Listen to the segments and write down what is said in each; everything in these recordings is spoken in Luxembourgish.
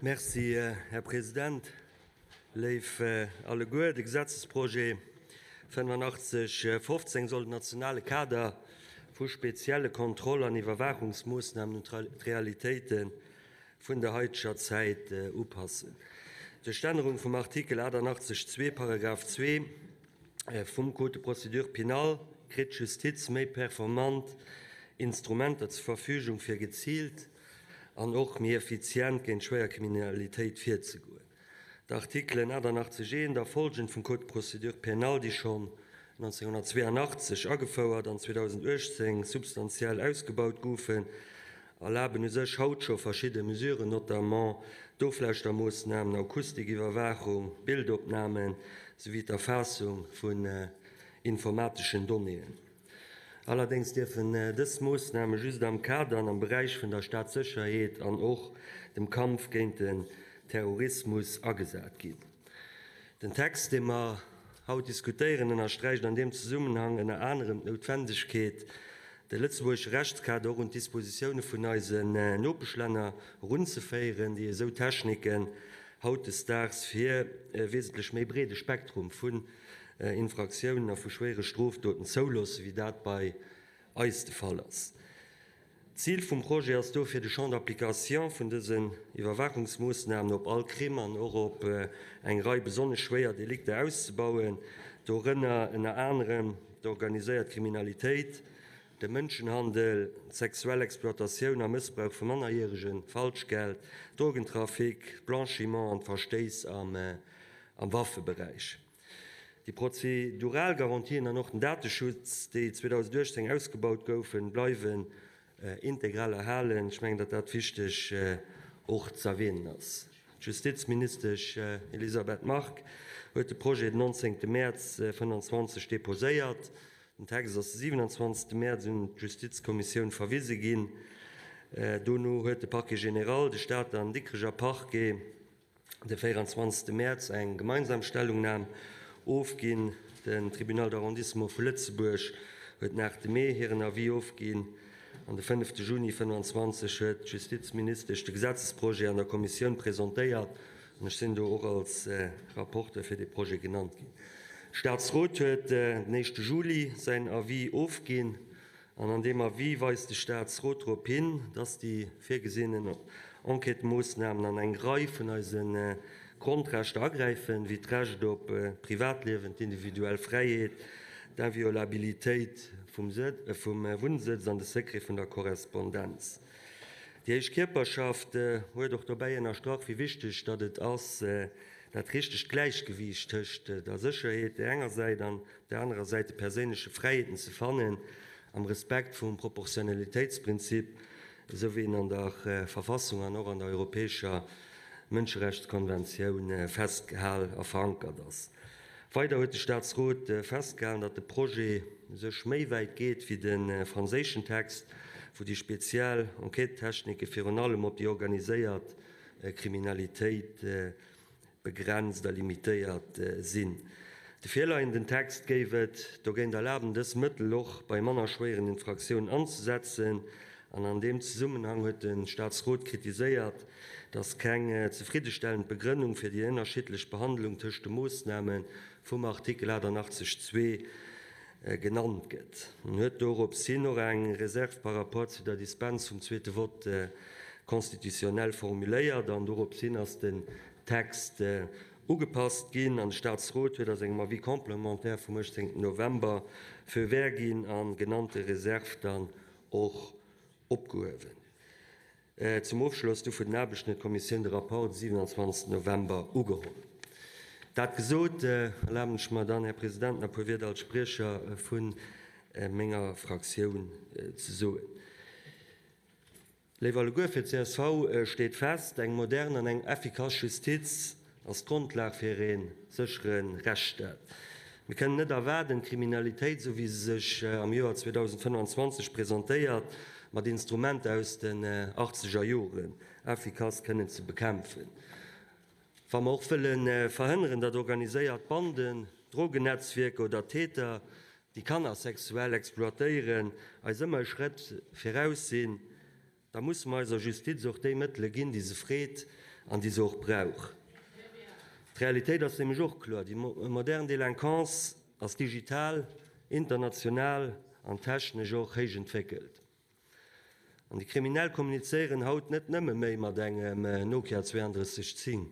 Merci, Här President. Léif alleguer, de Gesetzesprojet 8515 soll den nationale Kader vu spezielle Kontroll an Iwwerwaachungsmoossnamen un d'Realitéite vun der haiteger Zäit upassen. Duerch d'Ännerung vum Artikel 88 2, Paragraph 2 vum Code de procédure pénale kritt d'Justiz méi performant Instrumenter zur Verfügung, fir geziilt an och méi effizient géint schwéier Kriminalitéit virzegoen. D'Artikelen 88 1 a folgend vum Code de procédure pénale, déi schonn 1982 agefouert an 2018 substantiell ausgebaut goufen, erlaben u sech haut scho verschidde Mesuren, notamment d'Oflauschtermoossnamen, Akustikiwwerwaachung, Bildopnamen souwéi d'Erfaassung vun informateschen Donnéeën. Allerdéngs dierfen dës Moossname just am Kader an am Beräich vun der Staatssécherheet an och dem Kampf géint den Terrorismus agesat ginn. Den Text, dee mer haut diskutéieren, ënnersträicht an deem Zesummenhang ënner anerem d'Noutwendegkeet, de lëtzebuergesche Rechtskader och un d'Dispositioune vun eisen Nopeschlänner erunzeféieren, déi esou Techniken hautdesdaags fir e wesentlech méi breede Spektrum vun Infraktiounen a vu schwéiere Strofdoten zouloossen, wéi dat bei eis de Fall ass. D'Zil vum Projet ass dofir, de Champ d'application vun dësen Iwwerwaachungsmoossnamen op all Crime an och op eng Rei besonnesch schwéier Delikter auszebauen, dorënner ënner anerem d'organiséiert Kriminalitéit, de Mënschenhandel, d'sexuell Exploitatioun a Mëssbrauch vu Mannerjäregen, Falschgeld, Drogentrafic, Blanchiment an d'Verstéiss am Waffeberäich. Déi prozedural Garantien an och den Dateschutz, déi 2018 ausgebaut goufen, bleiwen integral erhalen. Ech mengen, datt dat wichteg och ze erwähnen ass. D'Justizministesch Elisabeth Margue huet de Projet den 19. Mäerz 2025 deposéiert. Den Text ass de 27. Mäerz un d'Justizkommissioun verwise ginn. Dono huet de Parquet général, de Stater an Dikreger Parquet, de 24 Mäerz eng gemeinsam Stellungnam ofginn. Den Tribunal d'arrondissement vu Lëtzebuerg huet den 8 Mee hiren Avis ofginn an de 5 Juni 25 huet d'Justizministesch de Gesetzesprojet an der Kommissioun presentéiert an ech sinn do och als Rapporteur fir dee Projet genannt ginn. De Staatsrot huet den éischte Juli säin Avis ofginn. An an deem Avis weist de Staatsrot drop hin, dass déi virgesinnen Enquêtemoossnamen an eng Rei vun eise Grondrechter agräifen, wéi d'Recht op d'Privatliewen, d'individuell Fräiheet, d'Inviolabilitéit vum Wunnsëtz an de Secret vun der Korrespondenz. Déi héich Kierperschaft huet och dobäi ënnerstrach, wéi wichteg datt et ass, dat richtegt Gläichgewiicht tëscht der Sécherheet där enger Säit an op der anerer Säit de perséinleche Fräiheeten ze fannen, am Respekt vum Proportionalitéitsprinzip, esou wéi en an der Verfassung an och an der Europäescher Mënscherechtskonventioun festgehal a verankert ass. Weider huet de Staatsrot festgehalen, datt de Projet u sech méi wäit geet wéi de franséischen Text, wou déi speziell Enquêtetechnike virun allem op déi organiséiert Kriminalitéit begrenzt a limitéiert sinn. De virleienden Text géif et dogéint erlaben, dës Mëttel och bei manner schwéieren Infraktiounen anzesetzen. An an deem Zesummenhang huet de Staatsrot kritiséiert, dass keng zefriddestellend Begrënnung fir déi ënnerschiddlech Behandlung tëscht de Moossname vum Artikel 88 2 genannt gëtt. En huet dorops hin och eng Reserve par rapport zu der Dispens vum zweete Vote constitutionnel formuléiert an dorops hin ass den Text ugepasst ginn an de Staatsrot huet a sengem Avis complémentaire vum 18 November Feu vert ginn a genannte Reserve dann och opgehuewen. Zum Ofschloss du vun den Aarbechten huet d'Kommissioun de Rapport de 27 November ugeholl. Dat gesot, erlaben ech mer dann, Här President, nach e puer Wierder als Spriecher vu menger Fraktioun ze soen. Léif alleguer, fir d'CSV steet fest, Eng modern an eng effikass Justiz ass d'Grondlag fir ee séchere Rechtsstaat. Mir kënnen net erwaarden, d'Kriminalitéit, esou wéi se sech am Joer 2025 presentéiert, mat Instrumenter aus den achtzeger Joren effikass kënnen ze bekämpfen. Wa mer och wëlle verhënneren, datt organiséiert Banden, Drogennetzwierker oder Täter, déi Kanner sexuell exploitéieren, eis ëmmer e Schrëtt viraus sinn, Da musse mer eiser Justiz och déi Mëttele ginn, déi se freet. an déi se och brauch. D'Realitéit ass nämlech och kloer, Déi modern Delinquance ass digital, international an technesch och héich entwéckelt. An déi Kriminell kommunizéieren haut net nëmme méi mat engem Nokia 3210.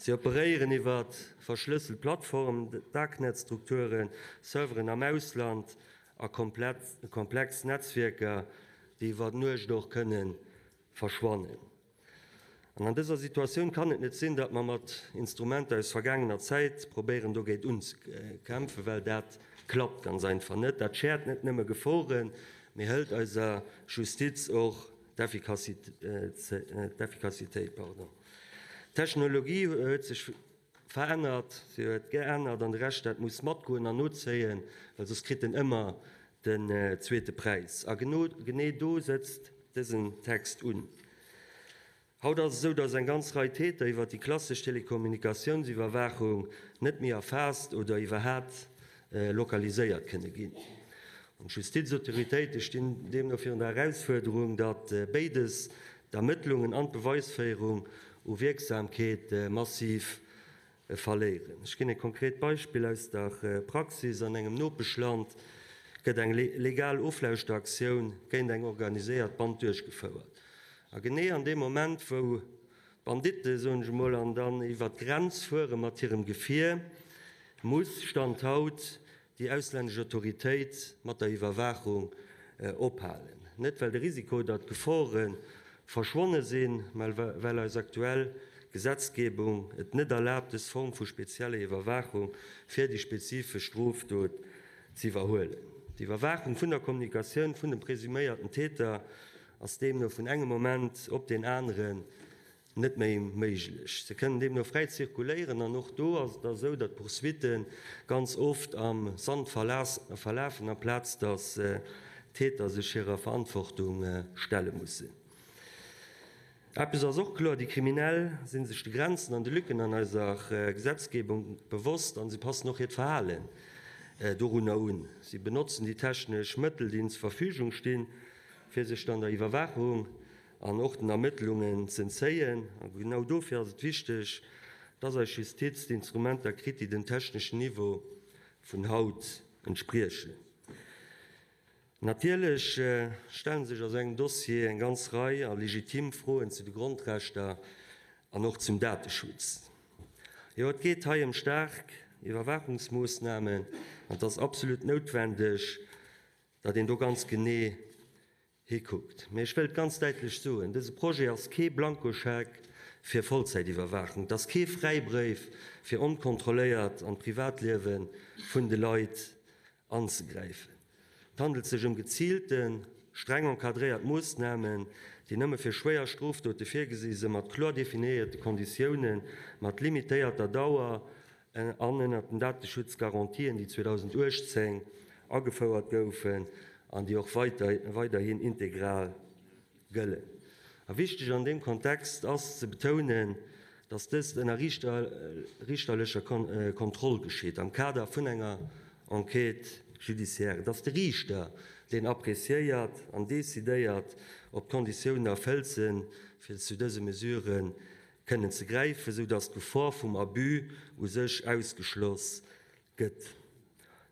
Si operéieren iwwer verschlësselt Plattformen, Darknet-Strukturen, Serveren am Ausland a komplex Netzwierker, déi iwwer Nuecht och kënne verschwannen. An an dëser Situatioun kann et net sinn, datt mer mat Instrumenter aus vergaangener Zäit probéieren dogéint unzekämpfen, well dat klappt ganz einfach net. Dat schäert net nëmme Geforen, mee hëlt eiser Justiz och d'Effikassitéit. D'Technologie huet sech verännert, se huet geännert an de Rechtsstaat muss matgoen an nozéien, well soss kritt en ëmmer den zweete Präis. A genee do sëtzt dësen Text un. Haut ass et esou, dass eng ganz Rei Täter iwwert déi klassesch Telekommunikationsiwwerwaachung net méi erfaasst oder iwwerhat lokaliséiert kënne ginn. An d'Justizautoritéite stinn deemno virun der Erausfuerderung, datt béides, d'Ermëttlungen an d'Beweisféierung, u Wierksamkeet massiv verléieren. Ech ginn e konkret Beispill aus der Praxis, An engem Nopeschland gëtt eng legal Oflauschteraktioun géint eng organiséiert Band duerchgefouert. A genee an deem Moment, wou d'Banditte, soen ech emol, an dann iwwert d'Grenz fuere mat hirem Gefier, muss, Stand haut, déi auslännesch Autoritéit mat der Iwwerwaachung ophalen. Net well de Risiko oder d'Gefore verschwonne sinn, mä well eis aktuell Gesetzgebung et net erlaabt, dës Form vu spezieller Iwwerwaachung fir déi spezifesch Strofdot ze iwwerhuelen. D'Iwwerwaachung vun der Kommunikatioun vun dem presuméierten Täter ass deemno vun engem Moment op deen aneren net méi méiglech. Se kënnen deemno fräi zirkuléieren an och do ass et da esou, datt d'Poursuitte ganz oft am Sand verlafen, amplaz datt d'Täter sech hirer Verantwortung stelle mussen. Eppes ass och kloer, Déi Kriminell si sech de Grenzen an de Lücken an eiser Gesetzgebung bewosst a se passen och hiert Verhalen dorunner un. Si benotzen déi technesch Mëttel, déi hinnen zur Verfügung stinn, fir sech dann der Iwwerwaachung an och den Ermëttlungen z'entzéien. A genau dofir ass et wichteg, dass eis Justiz d'Instrumenter kritt, déi dem techneschen Niveau vun haut entspriechen. Natierlech stelle sech a sou engem Dossier eng ganz Rei a legitim Froen zu de Grondrechter an och zum Dateschutz. Jo, et geet hei ëm staark Iwwerwaachungsmoossnamen an et ass absolut noutwendeg, datt een do ganz genee Hikuckt. Mee ech wëllt ganz däitlech soen, Dëse Projet ass kee Blankoscheck fir Vollzäitiwwerwaachung. Et ass kee Fräibréif, fir onkontrolléiert an d'Privatliewe vun de Leit anzegräifen. Et handelt sech ëm geziilten, streng encadréiert Moossnamen, déi nëmme fir schwéier Strofdote virgesi sinn, mat kloer definéierte Konditiounen, mat limitéierter Dauer an ënnert den Dateschutzgarantien, déi 2018 agefouert goufen an déi och weiderhin integral gëllen. A wichteg an deem Kontext ass ze betounen, dass dëst ënner riichterlecher Kontroll geschitt, am Kader vun enger Enquête judiciaire. Et ass de Riichter, deen appréciéiert an decidéiert, ob d'Konditiounen erfëllt sinn, fir zu dëse Mesuren kënnen ze gräifen, esou dass d'Gefor vum Abus u sech ausgeschloss gëtt.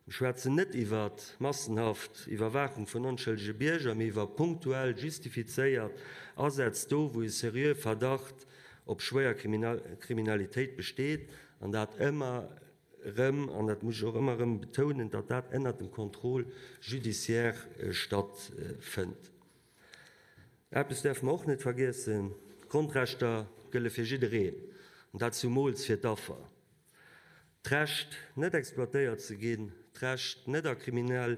Mir schwätzen net iwwer massenhaft Iwwerwaachung vun onschëllege Bierger, mee iwwer punktuell, justifizéiert Asätz do, wou e seriöe Verdacht op schwéier Kriminalitéit besteet, an dat ëmmer erëm, an dat muss ech och ëmmer erëm betounen, datt dat ënnert dem Contrôle judiciaire stattfënnt. Eppes däerfe mer och net vergiessen, D'Grondrechter gëlle fir jiddereen, an dat zumools fir d'Affer. D'Recht, net exploitéiert ze ginn, d'Recht, net a kriminell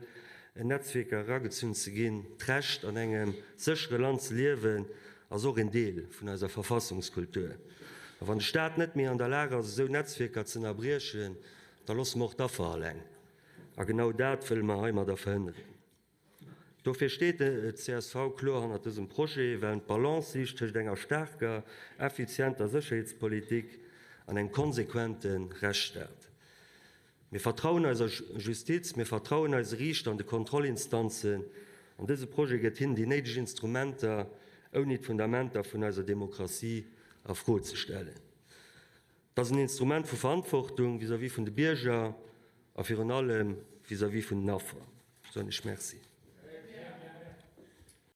Netzwierker eragezunn ze ginn, d'Recht, an engem séchere Land ze liewen, ass och en Deel vun eiser Verfassungskultur. A wann de Staat net méi an der Lag ass, esou Netzwierker ze ënnerbriechen, da loosse mer och d'Affer alleng. A genau dat wëlle mer heimadder verhënneren. Dofir steet d'CSV kloer hannert dësem Projet, well en d'Balance sicht tëscht enger staarker, effizienter Sécherheetspolitik an engem konsequente Rechtsstaat. Mir vertrauen eiser Justiz, mir vertrauen eise Riichter an de Kontrollinstanzen, an dëse Projet gëtt hinnen déi néideg Instrumenter, ouni d'Fundamenter vun eiser Demokratie. A Fro ze stellen. Et ass en Instrument vu Verantwortung vis-à-vis vun de Bierger a virun allem vis-à-vis vun den Affer. Soen ech Merci.